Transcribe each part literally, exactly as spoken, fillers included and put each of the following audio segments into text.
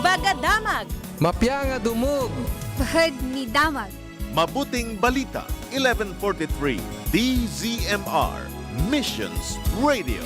Pagadamag. Mapia nga dumog. Pahad ni damag. Mabuting Balita, eleven forty-three, D Z M R, Missions Radio.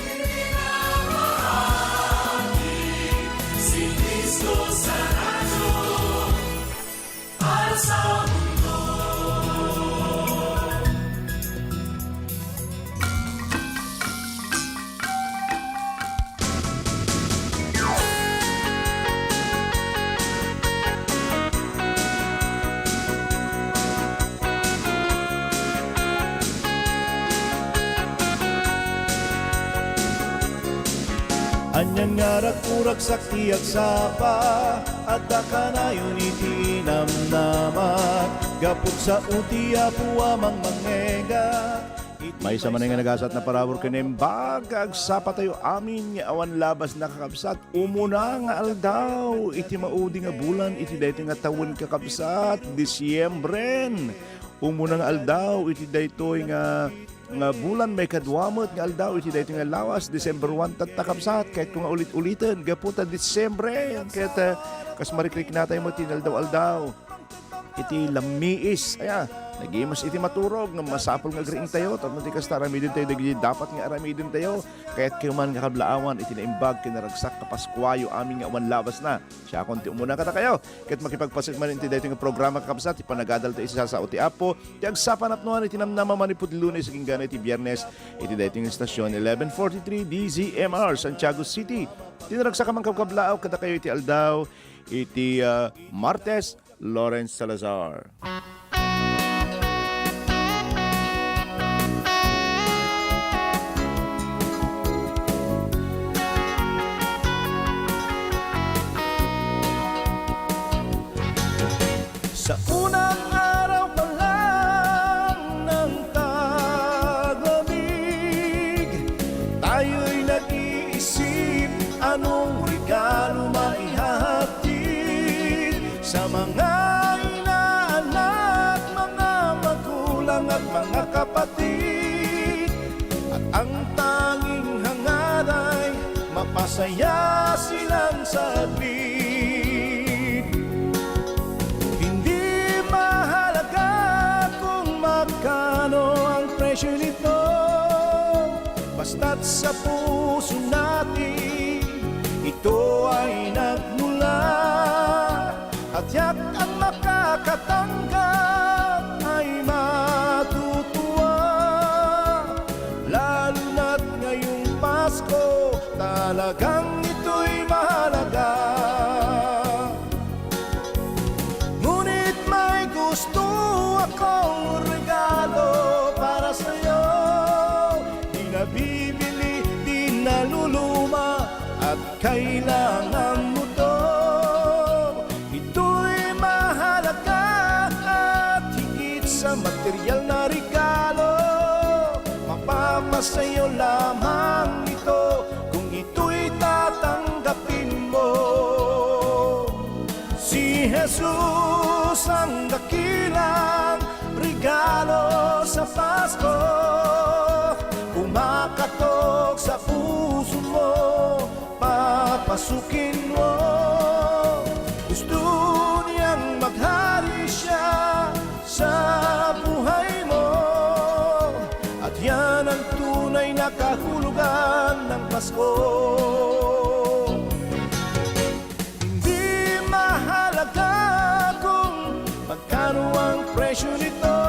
Anian nga ragkuragsak ti agsapa, adda kanayon iti namnama, gapu ta sao ti Apo a mangmangngeg. Maysa manen nga nagasat a parabur ken naimbag nga agsapatayo amin nga awan labasna, kakabsat. Umuna nga aldaw iti maudi nga bulan iti daytoy nga tawen, kakabsat, Disiembren. Umuna nga aldaw iti daytoy nga, nga bulan, maikadua met nga aldaw iti daytoy nga lawas, December one tatta, kabsat. Kayatko nga ulit-uliten, gapu ta Disiembre, ket, eh, kas marikriknatayo met ti inaldaw-aldaw iti lammiis. Aya, nagimas iti maturog, ngem masapul nga agriingtayo, tapno ti kasta, aramidentayo dagiti dapat nga aramidentayo. Kayatkayo man nga kablaawan iti naimbag ken naragsak a Paskuayo amin nga awan labasna. Siakon ti umuna kadakayo. Ket makipagpaset man iti daytoy nga programa, kakabsat, ti panagadal ta isasao ti Apo, ti agsapa napnoan iti namnama manipud Lunes agingga iti Biernes, iti daytoy nga estasyon, eleven forty-three D Z M R, Santiago City. Ti naragsak a mangkabkablaaw kadakayo iti aldaw iti, ah, Martes, Lawrence Salazar. Sa unang araw pa lang ng taglamig, tayo'y nag-iisip anong regalo maihahatid sa mga inaanak, mga magulang at mga kapatid. At ang tanging hangaray, mapasaya silang saglit. Hindi mahalaga kung magkano ang presyo nito, basta't sa puso natin ito ay nagmula. At tiyak ang makakatanggap ay matutuwa, lalo na't ngayong Pasko, talagang ito'y mahalaga. Ngunit may gusto akong regalo para sa'yo, di nabibili, di naluluma, at kailangan mo 'to. Ito'y mahalaga at higit sa material na regalo. Mapapasayo lamang ito kung ito'y tatanggapin mo. Si Jesus ang dakilang regalo sa Pasko. Kumakatok sa puso mo, papasukin mo. Gusto niyang maghari siya sa buhay mo. At yan ang tunay na kahulugan ng Pasko. Hindi mahalaga kung magkano ang presyo nito,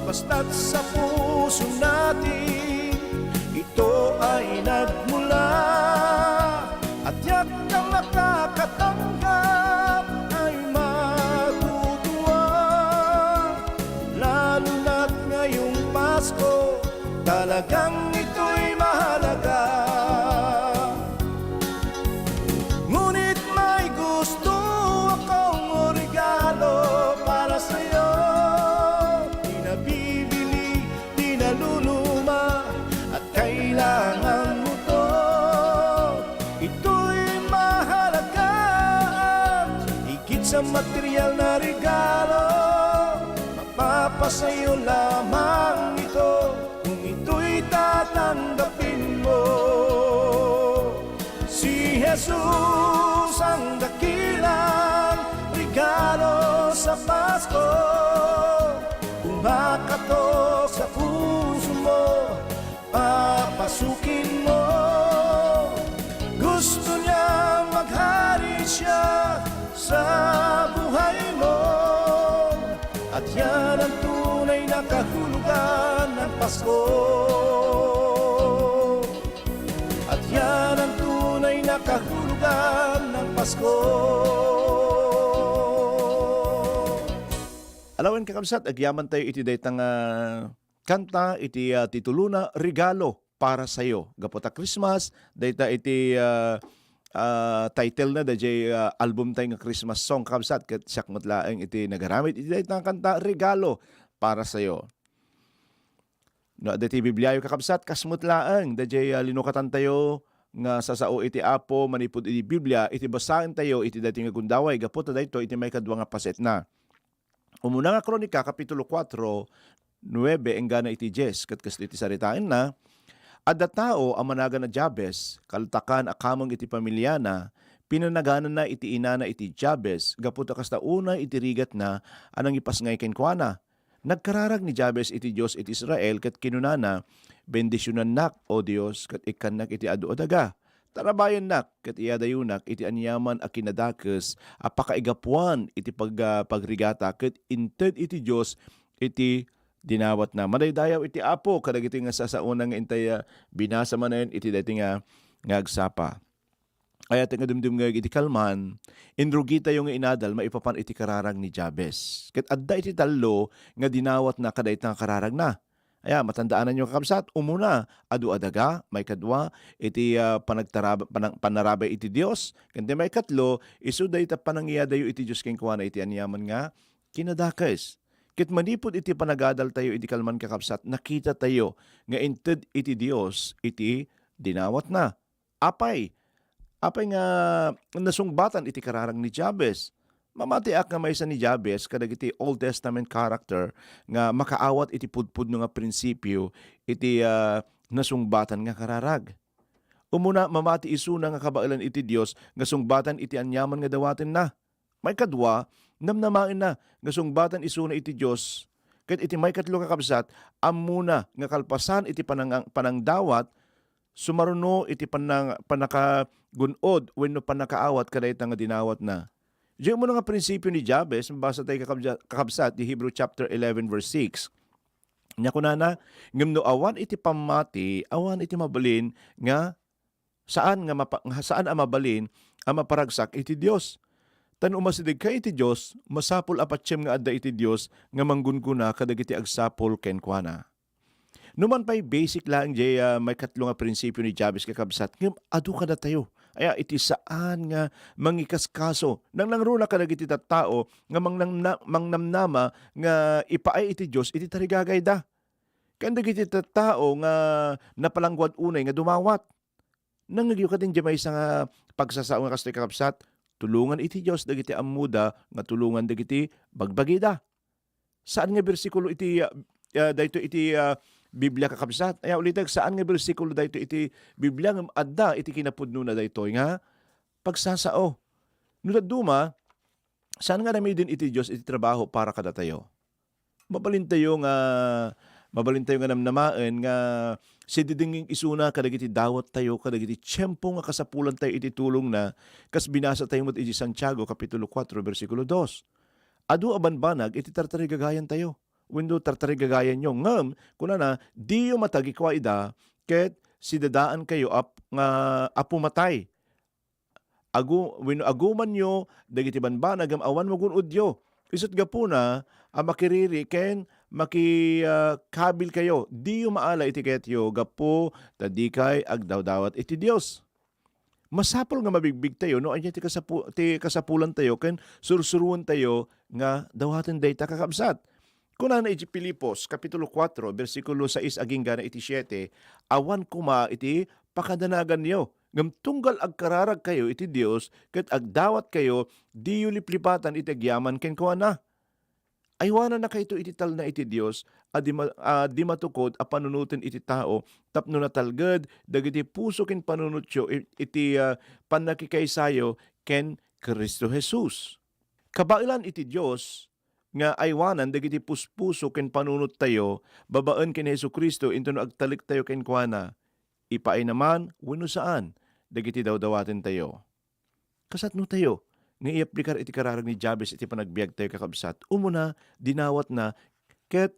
basta't sa puso natin ito ay nagmula. At tiyak na makakatanggap ay matutuwa, lalo na't ngayong Pasko, talagang ito'y mahalaga. Ngunit may gusto akong regalo para sa'yo. Di nabibili, di naluluma, at kailangan mo 'to. Ito'y mahalaga at higit sa material na regalo. Mapapasayo lamang ito kung ito'y tatanggapin mo. Si Jesus Ang dakilang regalo sa Pasko, kung makatok sa puso mo, papasukin mo. Gusto niya maghari siya sa buhay mo. At yan ang tunay na kahulugan ng Pasko. At yan ang tunay na kahulugan ng Pasko. Alawen, kakabsat, agyaman tayo iti dayta nga kanta iti, ah, titulona, Regalo para Sayo. Gapu ta Christmas, dayta iti, ah, ah, title na dayjay, ah, album tayo nga Christmas song, kakabsat, ket siak met laeng iti nagaramid iti dayta nga kanta, Regalo para Sayo. No, adda iti Bibliayo, kakabsat, kas met laeng dayjay, ah, linukatantayo nga sasao iti Apo manipud iti Biblia, iti basaentayo iti daytoy nga gundaway, gapu ta daytoy iti maikadua nga pasetna. Umuna nga Kronika, Kapitulo kuatro, nuebe enggana iti dies, ket kastoy ti saritaenna, Adda tao a managan a Jabez, kaltakan a kameng iti familiana, pinanagananna iti inana iti Jabez, gapu ta kasta unay iti rigatna a nangipasngay kenkuana. Nagkararag ni Jabez iti Dios iti Israel ket kinunana, "Bendisionannak, O Dios, ket ikkannak iti adu a daga. Tarabayannak ket iyadayonak iti aniaman a kinadakes a pakaigapuan iti pag-, ah, pagrigata ket inted iti Dios iti dinawatna." Madaydayaw iti Apo kadagiti nga sasaona nga intay, ah, binasa manen iti daytoy nga, nga agsapa. Ay, iti nga dumdumngeg iti kalman, inrugitayo nga inadal maipapan iti kararag ni Jabez. Ket adda iti tallo nga dinawatna kadayta nga kararagna. Aya, matandaananyo, kakabsat, umuna, adu a daga, maikadua, iti, ah, panagtarab-, panang-, panarabay iti Dios, ken ti maikatlo, isu dayta panangiyadayo iti Dios kenkuana iti aniaman nga kinadakes. Ket manipud iti panagadaltayo iti kalman, kakabsat, nakitatayo nga inted iti Dios iti dinawatna. Apay? Apay nga nasungbatan iti kararag ni Jabez? Mamatiak nga maysa ni Jabez kadagiti Old Testament character nga makaawat iti pudpudno nga prinsipio iti, ah, nasungbatan nga kararag. Umuna, mamati isuna nga kabaelan iti Dios nga sungbatan iti aniaman nga dawatenna. Maikadua, namnamaenna nga sungbatan isuna iti Dios. Ket iti maikatlo, kakabsat, ammona nga kalpasan iti panang-, panangdawat, sumaruno iti panang-, pannakagun-od wenno pannakaawat kadayta nga dinawatna. Diay umuna nga prinsipio ni Jabez, mabasa tayo, kakabja-, kakabsat, di Hebrew chapter eleven, verse six. Nia kunana, "Ngem no awan iti pammati, awan iti mabalin nga saan nga mapa-, nga saan a mabalin a maparagsak iti Dios. Ta no umasidegka iti Dios, masapul a patiem nga adda iti Dios nga manggunkuna kadagiti agsapul kenkuana." Numan pay, basic laeng diay, ah, maikatlo nga prinsipio ni Jabez, kakabsat, ngem adu kadatayo. Aya, iti saan nga mangikaskaso. Nangnangruna kadagiti tattao nga mangnamna-, mangnamnama nga ipaay iti Dios iti tarigagayda. Ken dagiti tattao nga napalangguad unay nga dumawat. Nangngegyo kadin diay maysa nga pagsasao nga kastoy, kakabsat, tulongan iti Dios dagiti ammoda nga tulongan dagiti bagbagida. Saan nga bersikulo iti, ah, ah, daytoy iti, ah, Biblia, kakabsat? Aya, ulitek, saan nga bersikulo daytoy iti Biblia ngem adda iti kinapudnona daytoy nga pagsasao. No dadduma, saan nga aramiden iti Dios iti trabaho para kadatayo? Mabalintayo nga, mabalintayo nga namnamaen nga sididingngeg isuna kadagiti dawattayo, kadagiti tiempo nga kasapulantayo iti tulongna, kas binasatayo met iti Santiago, Kapitulo kuatro, bersikulo dos. Adu a banbanag iti tartarigagayantayo, wenno tartarigagayanyo, ngem kunana, "Diyo matagikua ida, ket sidadaankayo a p-, nga a pumatay." Agu-, wenno agumanyo dagiti banbanag ngem awan magun-odyo. Isut' gapuna a makiriri ken maki-, ah, kabilkayo. Diyo maala iti kayatyo gapu ta dikay agdawdawat iti Dios. Masapul nga mabigbigtayo no ania ti kasapu-, ti kasapulantayo ken sursuruentayo nga dawaten dayta, kakabsat. Kunana iti Filipos, Kapitulo kuatro, bersikulo sais agingga na iti siete, "Awan koma iti pakadanaganyo, ngem tunggal agkararagkayo iti Dios ket agdawatkayo, diyo liplipatan iti agyaman kenkuana." Aywanannakayto iti talna iti Dios a di ma-, a di matukod a panunoten iti tao tapno natalged dagiti puso ken panunotyo i-, iti, ah, pannakikaysayo ken Cristo Jesus. Kabaelan iti Dios nga aywanan dagiti puspuso ken panunottayo babaen ken Jesu-Cristo intono agtalektayo kenkuana, ipaayna man wenno saan dagiti dawdawatentayo. Kasatnotayo nga iaplikar iti kararag ni Jabez iti panagbiagtayo, kakabsat. Umuna, dinawatna ket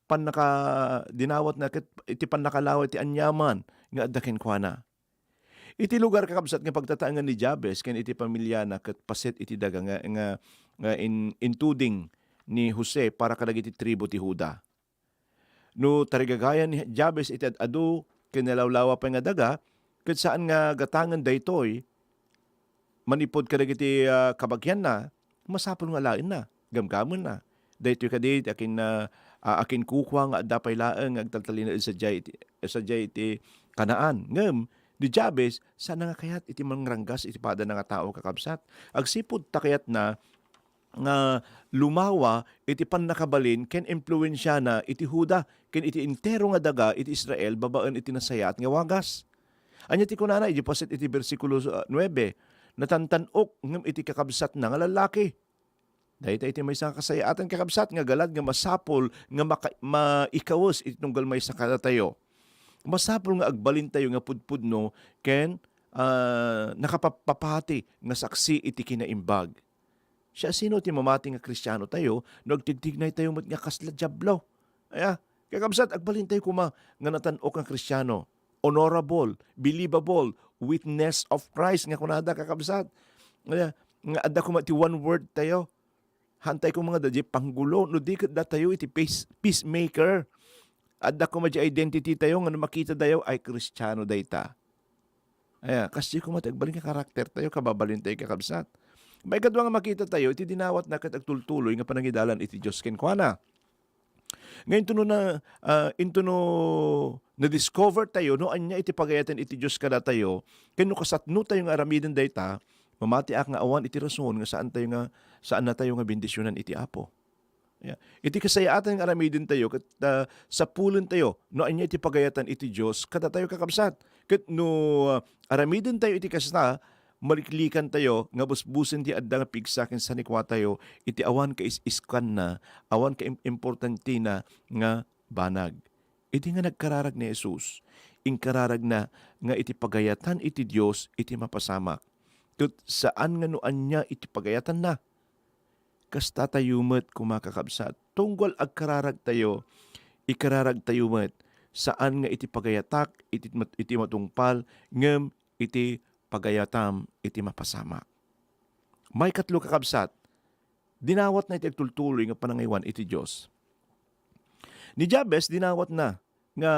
pannaka-, dinawatna ket iti pannakalawa iti aniaman nga adda kenkuana. Iti lugar, kakabsat, nga pagtataengan ni Jabez ken iti pamiliana ket paset iti daga nga, nga, nga in-, intuding ni Jose para kadagiti tribu ti Juda. No tarigagayan ni Jabez iti ad-adu ken nalawlawa pay nga daga, ket saan nga gatangen daytoy manipud kadagiti, ah, kabagianna, masapul nga alaenna, gamgamenna. Daytoy kadi ti akin-, ah, ah, akinkukua nga adda pay laeng nga agtaltalinaed sadiay iti, sadiay iti Canaan. Ngem ni Jabez, saan nga kayat iti mangranggas iti padana nga tao, kakabsat. Agsipud ta kayatna nga lumawa iti pannakabalin ken impluensiana iti Juda ken iti entero nga daga iti Israel babaen iti nasayaat nga wagas. Ania ti kunana idi paset iti bersikulo, ah, nuebe? "Natantan-ok ngem iti kakabsatna nga lallaki." Dayta iti maysa nga kasayaatan, kakabsat, nga galad nga masapul nga maka-, maikawes iti tunggal maysa kadatayo. Masapul nga agbalintayo nga pudpudno ken, ah, nakapapapati nga saksi iti kinaimbag. Siasino ti mamati nga Kristiano tayo no agtigtignay tayo met nga kasla Diablo? Aya, kakabsat, agbalin tayo koma nga natan-ok nga Kristiano, honorable, believable, witness of Christ nga kunada, kakabsat. Aya, nga adda koma ti one word tayo. Hantay koma nga daydi panggulo, no di ket datayo iti peace-, peacemaker. Adda koma di identity tayo nga no makita dayo ay Kristiano dayta. Aya, kasdi koma ti agbalin nga karakter tayo, kababalin tayo, kakabsat. Maikadua nga makita tayo, iti dinawatna ket agtultuloy nga panangidalan iti Dios kenkuana. Nga intono na, ah, intono na-discover tayo no ania iti pagayatan iti Dios kadatayo, ken no kasatno tayo nga aramiden dayta, mamatiak nga awan iti rason nga saan tayo nga, saanna tayo nga bendisionan iti Apo. Ya. Iti kasayaatan nga aramiden tayo, ket, ah, sapulen tayo no ania iti pagayatan iti Dios kadatayo, kakabsat. Ket no, ah, aramiden tayo iti kasta, maliklikan tayo nga busbusen ti adda nga pigsa ken sanikua tayo iti awan kaisiskanna, awan kaim-, importantina nga banag. Idi nga nagkararag ni Jesus, inkararagna nga iti pagayatan iti Dios iti mapasamak. Ket saan nga no ania iti pagayatanna. Kasta tayo met koma, kakabsat. Tunggal agkararag tayo, ikararag tayo met, saan nga iti pagayatak iti mat-, iti matungpal, ngem iti pagayatam iti mapasamak. Maikatlo, kakabsat, dinawatna iti agtultuloy nga panangaywan iti Dios. Ni Jabez, dinawatna nga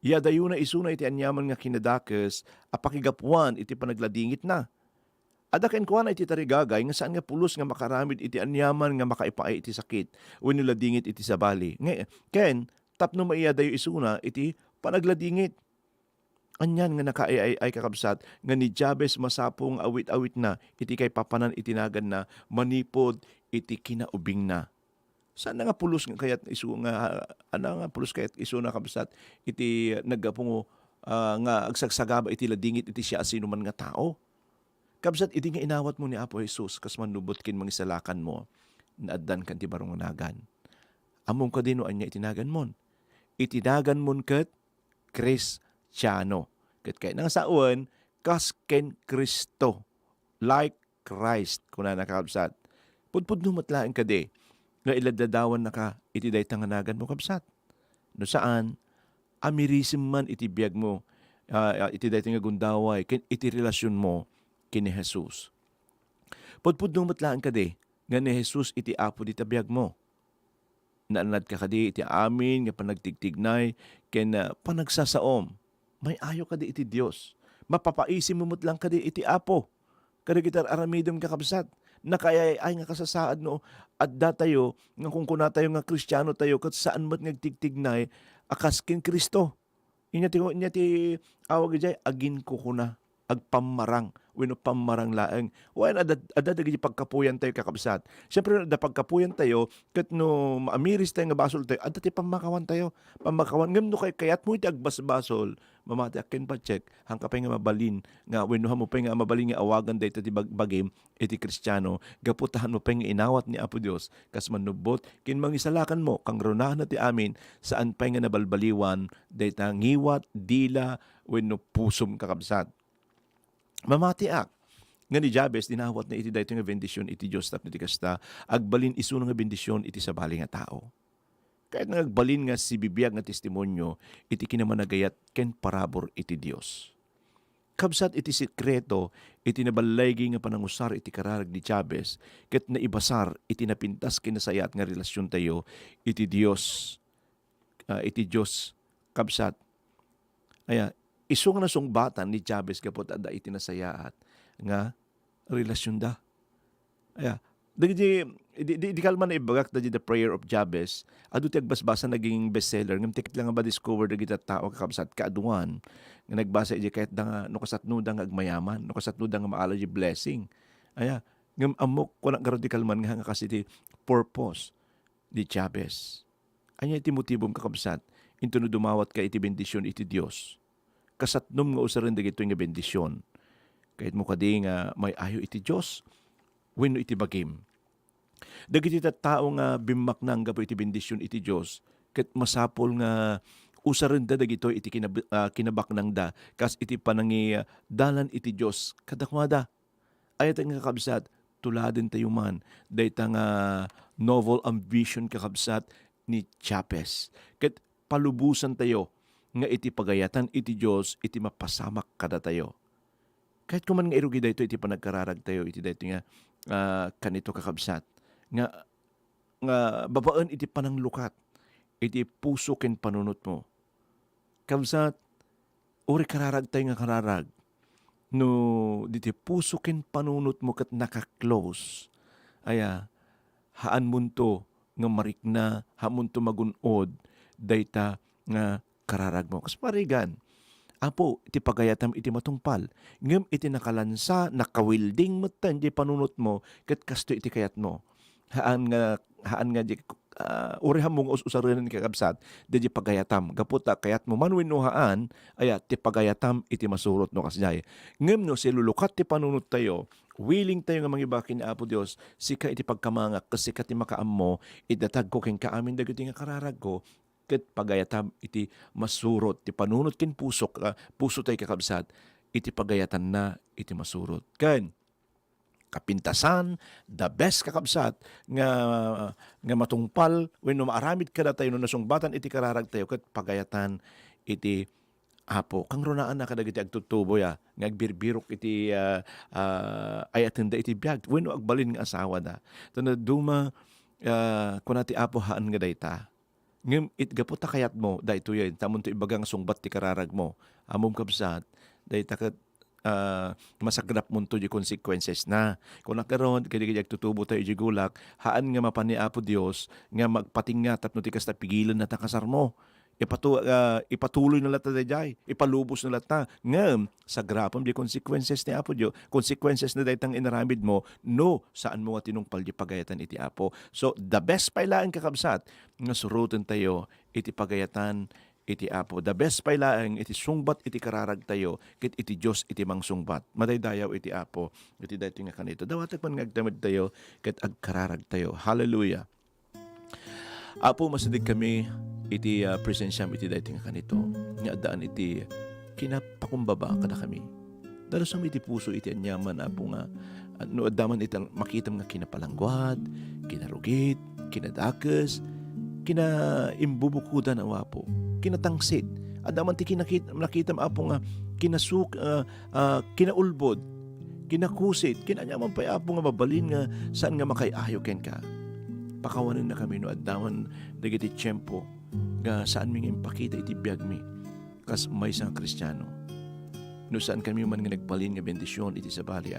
iyadayona isuna iti aniaman nga kinadakes a pakigapuan iti panagladingitna. Adda kenkuana iti tarigagay nga saan nga pulos nga makaramid iti aniaman nga makaipaay iti sakit wenno ladingit iti sabali. Nga, ken tapno maiyadayo isuna iti panagladingit. Anian nga nakaay-ay-ay, kakabsat, nga ni Jabez masapo nga awit-awitna iti kaipapanan iti naganna manipud iti kinaubingna. Saan nga pulos nga kayat isu nga, ana nga pulos kayat isuna, kabsat, iti naggapu, ah, nga agsagsagaba iti ladingit iti siasinoman nga tao? Kabsat, idi nga inawatmo ni Apo Jesus kas mannubot ken mangisalakanmo, naaddanka ti baro nga nagan. Ammom kadi no ania iti naganmon? Iti naganmon ket Kristiano. Ket kayatna nga sawen, kas ken Cristo, like Christ, kunana, kakabsat. Pudpudno met laeng kadi nga iladdadawannaka iti dayta nga naganmo, kabsat. No saan, amirisem man iti biagmo, ah, ah, iti dayta nga gundaway ken iti relasionmo ken ni Jesus. Pudpudno met laeng kadi nga ni Jesus iti Apo dita biagmo. Naannadka kadi iti amin nga panagtigtignay ken, ah, panagsasaom? May-ayo kadi iti Dios? Mapapaisimmo met laeng kadi iti Apo kadagiti ar-aramidem, kakabsat? Nakaay-ay nga kasasaad no adda tayo nga kunkunatayo nga Kristiano tayo ket saan met nga agtigtignay a kas ken Cristo. Inya ti, inya ti awag idiay aginkukuna. agpammarang wenno pammarang laeng. Wen, adda, adda dagiti pagkapuyantayo, kakabsat. Siempre, adda pagkapuyantayo, ket no maamiris tayo nga basol tayo, adda ti pammakawantayo. Pammakawan, ngem no kay-, kayatmo iti agbasbasol, mamatiak ken patchek, haanka pay nga mabalin nga, wenno haanmo pay nga mabalin nga awagan dayta ti bag-, bagim iti Kristiano, gapu ta haanmo pay nga inawat ni Apo Dios kas mannubbot ken mangisalakanmo, kangrunaanna ti amin, saan pay nga nabalbaliwan dayta ngiwat, dila, wenno pusom, kakabsat. Mamatiak nga ni Jabez, dinawatna iti daytoy nga bendision iti Dios tapno iti kasta, agbalin isuna nga bendision iti sabali nga tao. Kayatna nga agbalin nga sibibiag nga testimonio iti kinamanagayat ken parabur iti Dios. Kabsat, iti sekreto iti naballaygi nga panangusar iti kararag ni Jabez, ket naibasar iti napintas ken nasayaat nga relasiontayo iti Dios, ah, iti Dios, kabsat. Aya, isu nga nasungbatan ni Jabez gapu ta adda iti nasayaat nga relasionda. Aya, dagiti, di, di, di kalman nga ibbagak dagiti The Prayer of Jabez, adu ti agbasbasa, naging bestseller, ngem ti ket la nga madiscover dagiti tattao, kakabsat, kaaduan nga nagbasa iti kayatda nga no kasatnoda nga agmayaman, no kasatnoda nga maala iti blessing. Aya, ngem ammok, kunak ngarud ti kalman nga, nga kas iti purpose ni Jabez. Ania ti motibom, kakabsat, intono dumawatka iti bendision iti Dios? Kasatnom nga usaren dagitoy nga bendision. Kayatmo kadi nga may-ayo iti Dios wenno iti bagim? Dagiti tattao nga bimmaknang gapu iti bendision iti Dios, ket masapul nga usarenda dagitoy iti kinab-, ah, kinabaknangda kas iti panangidalan iti Dios kadakuada. Aya nga, kakabsat, tuladentayo man dayta nga noble ambition, kakabsat, ni Jabez. Ket palubosantayo nga iti pagayatan iti Dios iti mapasamak kadatayo. Kayatko man nga irugi daytoy iti panagkararagtayo iti daytoy nga, ah, kanito, kakabsat, nga, nga babaen iti pananglukat iti puso ken panunotmo. Kabsat, uray kararagtayo nga kararag, no diti puso ken panunotmo ket naka-close, aya, haanmonto nga marikna, haanmonto magun-od dayta nga kararagmo. Kas parigan, Apo, iti pagayatam iti matungpal, ngem iti nakalansa, nakawilding metten ti panunotmo, ket kastoy iti kayatmo. Haan nga, haan nga di, ah, uray haanmo nga us-usaren, kakabsat, daydi pagayatam. Gapu ta kayatmo man wenno haan, aya, ti pagayatam iti masurot no kasdiay. Ngem no silulukat ti panunottayo, willing tayo nga mangibaga ken ni Apo Dios, sika iti pagkamangak, ket sika ti makaammo, idatagko kenka amin dagiti nga kararagko, ket pagayatam iti masurot ti panunot ken pusok, ah, pusotayo, kakabsat, iti pagayatanna iti masurot. Ken kapintasan, the best, kakabsat, nga, nga matungpal wenno maaramid kadatayo no nasungbatan iti kararagtayo ket pagayatan iti Apo. Kangrunaanna kadagiti agtutuboy a nga agbirbirok iti, ah, ah, ayatenda iti biag wenno agbalin nga asawada. Ta no duma, ah, kuna ti Apo, haan nga dayta. Ngem it gapu ta kayatmo, daytoyen, ta amonto ibaga nga sungbat ti kararagmo. Ammom, kabsat, dayta ket, ah, masagrapmonto di consequences na. Kunak ngarud, kadagiti agtutubo tayo di gulak, haan nga mapan ni Apo Dios nga magpatingga tapno ti kasta pigilenna ta kasarmo. Ipatu-, ah, ipatuloy na latta daydiay, ipalubos na latta. Ngem, sagrapem di consequences ni Apo Dios, consequences na dayta nga inaramidmo, no, saanmo nga tinungpal di pagayatan iti Apo. So, the best pay laeng, kakabsat, nga surotentayo iti pagayatan iti Apo. The best pay laeng iti sungbat iti kararagtayo ket iti Dios iti mangsungbat. Madaydayaw iti Apo iti daytoy nga kanito. Dawatek man nga agtamedtayo ket agkararagtayo. Hallelujah. Apo, masideg kami iti, ah, presensiam iti daytoy nga kanito nga addaan iti kinapakumbaba kadakami. Dalusam iti puso iti aniaman, Apo, nga, ah, no adda man iti makitam nga kinapalangguad, kinarugit, kinadakes, kinaimbubukodan, Apo, kinatangsit. Adda man ti kinakit-, nakitam, Apo, nga kinasuk-, ah, ah, kinaulbod, kinakusit, ken aniaman pay, Apo, nga mabalin nga saan nga makay-ayo kenka. Pakawanennakami no adda man dagiti tiempo nga saanmi nga impakita iti biagmi kas maysa nga Kristiano. No saankami man nga nagbalin nga bendision iti sabali,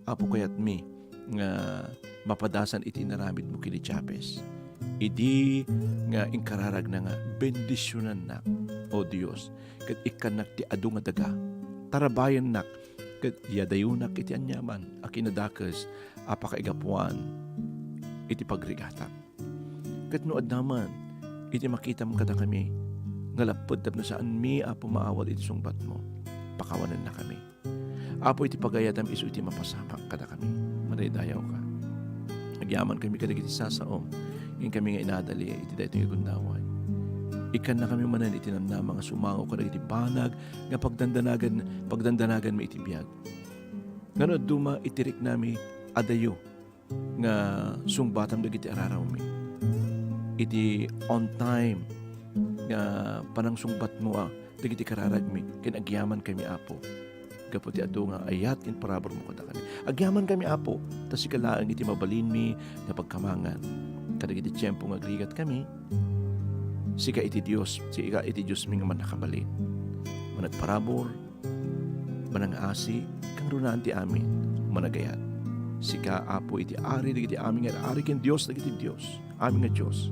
Apo, kayatmi nga mapadasan iti inaramidmo ken ni Jabez. Idi nga inkararagna nga, "Bendisionannak, O Dios, ket ikkannak ti adu nga daga. Tarabayannak ket iyadayonak iti aniaman a kinadakes a pakaigapuan iti pagrigatak. Ket no adda man iti makitam kadakami nga lapped tapno saanmi, Apo, maawat iti sungbatmo, pakawanennakami. Apo, iti pagayatam isu iti mapasamak kadakami. Madaydayawka. Agyamankami kadagiti sasaom, inkami nga inadal iti daytoy nga gundaway. Ikkannakami manen iti namnama nga sumango kadagiti banag nga pagdandanagan, pagdandanaganmi iti biag. Ngano dadduma iti riknami, adayo nga sungbatam dagiti ararawmi. Iti on time nga panangsungbatmo a dagiti kararagmi ken agyamankami, Apo, gapu ti adu nga ayat ken paraburmo kadakami. Agyamankami, Apo, ta sika laeng iti mabalinmi nga pagkamangan. Kadagiti tiempo nga agrigatkami, sika iti Dios, sika iti Diosmi nga mannakabalin. Managparabur, manangaasi, kangrunaan ti amin, managayat. Sika, Apo, iti Ari dagiti amin nga ari ken Dios dagiti dios, amin nga Dios.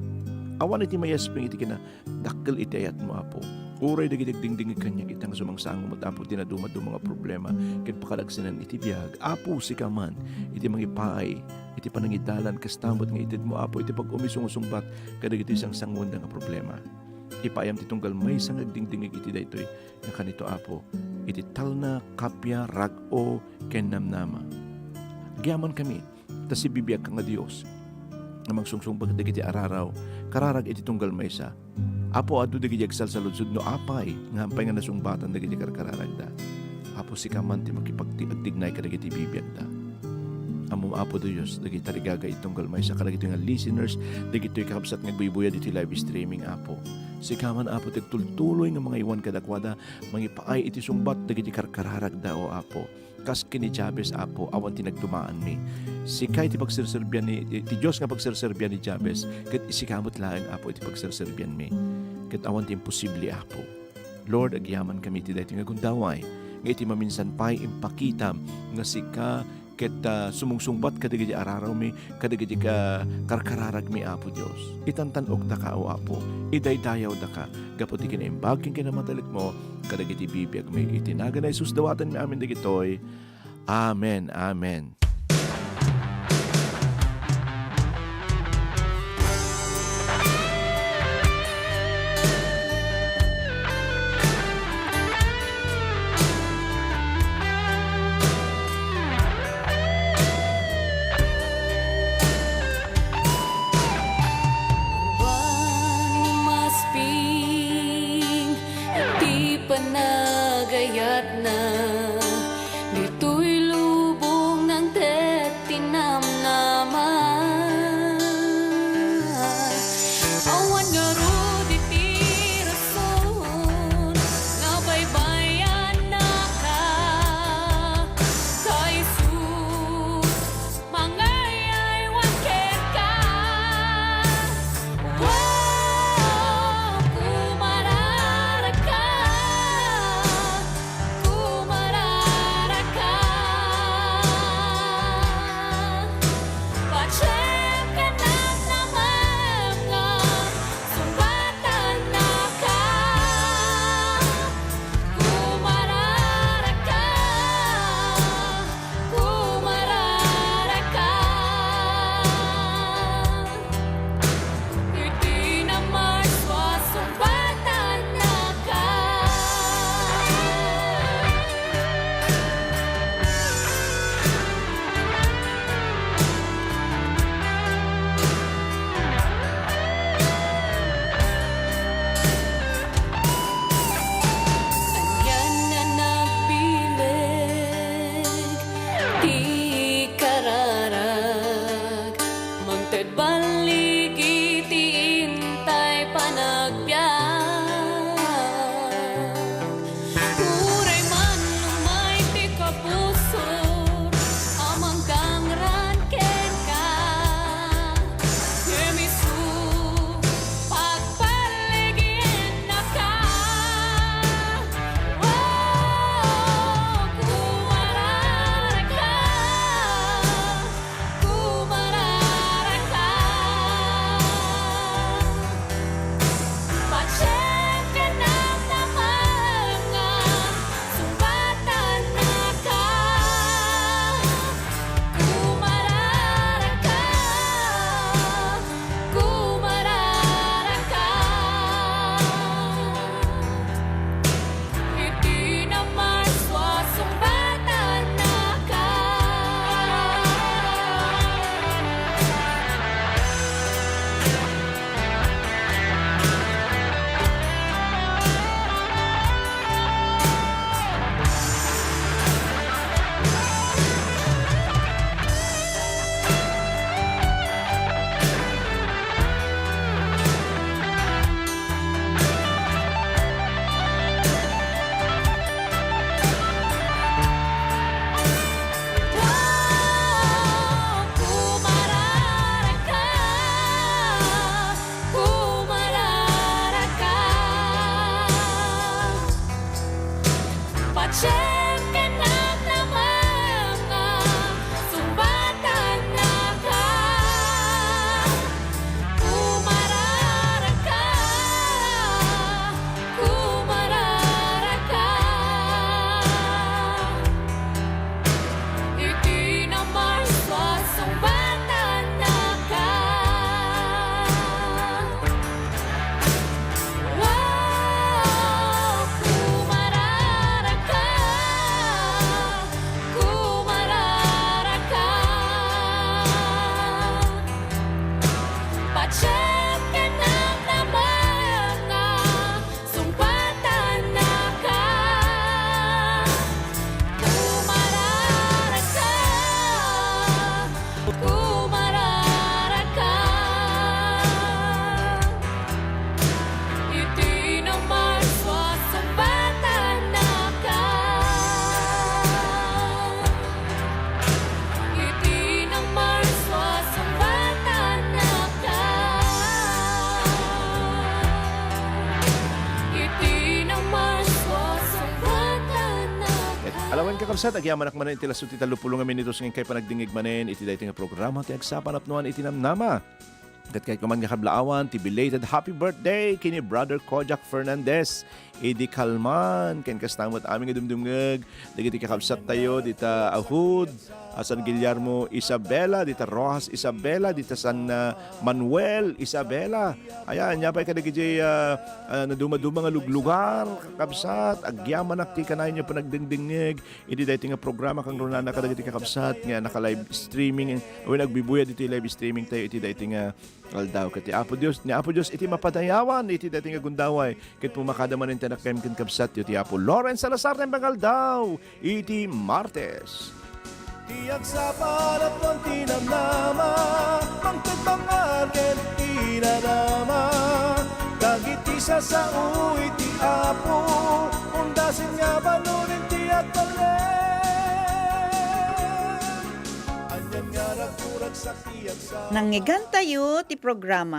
Awan iti mayespen iti kinadakkel iti ayatmo, Apo. Uray dagiti agdingdingngeg kaniak ita nga sumangsango met, Apo, ti nadumaduma nga problema ken pakadagsenen iti biag. Apo, sika man iti mangipaay iti panangidalan, kasta met nga itedmo, Apo, iti pag-umisungusungbat kadagiti sangsangoenda nga problema. Ipaayam ti tunggal maysa nga agdingdingngeg iti daytoy nga kanito, Apo, iti talna, kappia, rag-o, ken namnama. Agyamankami, ta sibibiagka nga Dios nga mangsungsungbat dagiti araraw, kararag iti tunggal maysa. Apo, adu dagiti agsalsaludsod no apay nga hampay nga nasungbatan dagiti karkararagda. Apo, sika man ti makipagti-, agtignay kadagiti bibiagda. Ammom, Apo Dios, dagiti tarigaga iti tunggal maysa, kadagitoy nga listeners, dagitoy kakabsat nga agbuybuya ditoy live streaming, Apo. Sika man, Apo, ti agtultuloy nga mangaywan kadakuada, mangipaay iti sungbat dagiti karkararagda, O Apo. Kas ken ni Jabez, Apo, awan ti nagdumaanmi. Sika iti pagserserbian ni, ti Dios nga pagserserbian ni Jabez, ket sika met laeng, Apo, iti pagserserbianmi. Ket awan ti imposible, Apo. Lord, agyamankami iti daytoy nga gundaway, nga iti maminsan pay impakitam nga sika ket, ah, sumungsungbat kadagiti ararawmi, kadagiti ka-, karkararagmi, Apo Dios. Itantan-okdaka, O Apo, idaydayawdaka gapu ti kinaimbag ken kinamatalik mo kadagiti bibiagmi. Iti nagan ni Jesus, dawatenmi amin dagitoy. Amen. Amen. Awan masping ti panagayatna, ditoy lubong nangted ti namnama. Awan ngarud iti rason nga baybay-annaka, Kaiso, mangayaywan kenka. Wow, kumararagka, kuma- Check ken namnama nga sungbatannaka. Kumararaka, kumararaka. Iti namarsua sungbatannaka. Wow, kumararaka, kumararaka. Patiem ken namnama nga sungbatannaka. Kumararaka, kumararaka. Iti namarsua sungbatannaka. Iti namarsua sungbatannaka. Iti namarsua sungbatannaka. Ket alawen, kakabsat, agyamanak manen iti lasu ti tallopulo nga minutos nga inkay panagdingngeg manen iti daytoy nga programa ti Agsapa Napnuan iti Namnama. Ket kayatko man nga kablaawan ti belated happy birthday ken ni Brother Kojak Fernandez idi kalman, ken kasta met amin nga dumdumngeg dagiti kakabsattayo dita Ahud, a San Guillermo Isabela, dita Roxas Isabela, dita San, ah, Manuel Isabela. Aya, ania pay kadagiti, ah, ah, nadumaduma nga luglugar, kakabsat, agyamanak ti kanayonyo panagdingdingngeg iti daytoy nga programa, kangrunana kadagiti kakabsat nga naka-live streaming, wen agbibuyad iti live streaming tayo iti daytoy nga aldaw. Ket ti Apo Dios, ni Apo Dios iti mapadayawan iti daytoy nga gundaway, ket pumakada manen ti anak ken kabsatyo ti Apo Lawrence Salazar nga imbag nga aldaw iti Martes. Ti agsapa, laton ti namnama, mangted mangngad ken inarama. Dagiti sasao iti Apo, undasen nga banonen ti agtalnem. Anian nga raguragsak ti agsapa. Nangngegantayo ti programa.